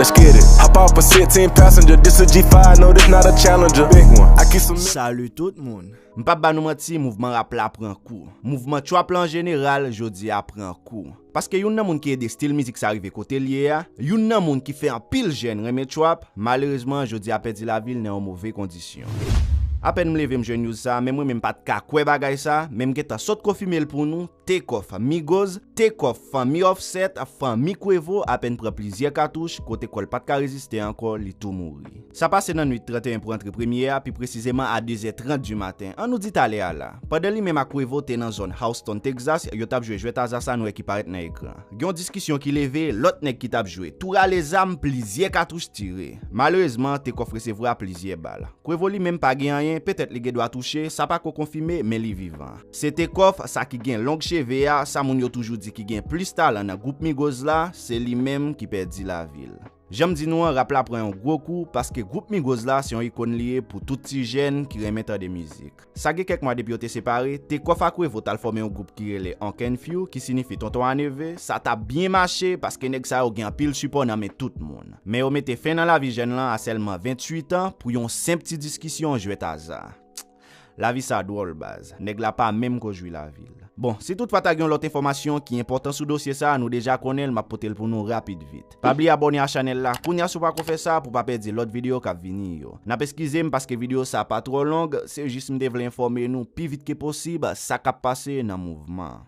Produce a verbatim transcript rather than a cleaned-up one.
Let's get it. Hop off a sixteen passenger. This a G five, no, this not a Challenger. Big one. I keep some. Salut tout moun. M p ap ba nou manti, mouvman rap la pran kou. Mouvman trap la an jeneral, jodi a pran kou. Paske youn nan moun ki ede stil mizik sa rive kote l ye a, youn nan moun ki fè anpil jèn renmen trap, malerezman, jodi a pèdi lavi l nan yon move kondisyon. Apèn m leve m jwenn news sa, menm mwen menm m pa t ka kwè bagay sa, men m gentan sot konfime l pou nou, Takeoff, Migos, Takeoff, fanmi Offset, fanmi Quavo, apèn pran plizyè katouch, kote kò l pa t ka reziste ankò, li tou mouri. Sa pase nan nwit trannteyen pou rantre premye a, pi presizeman a de zè trant di maten, an nou di talè a la. Pandan li menm ak Quavo te nan zòn Houston, Texas, yo t ap jwe jwèt aza sa nou wè ki parèt nan ekran. Gen yon diskisyon ki leve, lòt nèg ki t ap jwe tou rale zam, plizyè katouch tire. Malerezman, Takeoff resevwa plizyè bal. Quavo li menm pa gen anyen, petèt li gen dwa touche, sa pa ko konfime, men li vivan. Se Takeoff, sa ki gen long cheve a, sa moun yo toujou di ki gen plis talan nan gwoup Migos la, se li menm ki pèdi lavi l. Jan m di nou an, rap la pran yon gwo kou, paske gwoup Migos la se yon ikòn li ye pou tout ti jèn ki renmen tande mizik. Sa gen kèk mwa depi yo te separe, Takeoff ak Quavo t al fòme yon gwoup ki rele Uncle Few, ki siyifi Tonton a Neve, sa t ap byen mache, paske nèg sa yo gen anpil sipò nan men tout moun. Men yo mete fen nan lavi jèn lan a sèlman venntuit an pou yon senp ti diskisyon jwèt aza. Lavi sa dwòl baz, nèg la pa menm ko jwi lavi l. Bon, si toutfwa ta gen yon lòt enfòmasyon ki enpòtan sou dosye sa, nou deja konnen l, m ap pote l pou nou rapid vit. Pa bliye abòne a chanèl la kounye a si w pako fè sa pou pa pèdi lòt videyo k ap vini yo. N ap eskize m paske videyo sa pa twò long, se jis m te vle enfòme nou pi vit ke posib sa k ap pase nan mouvman an.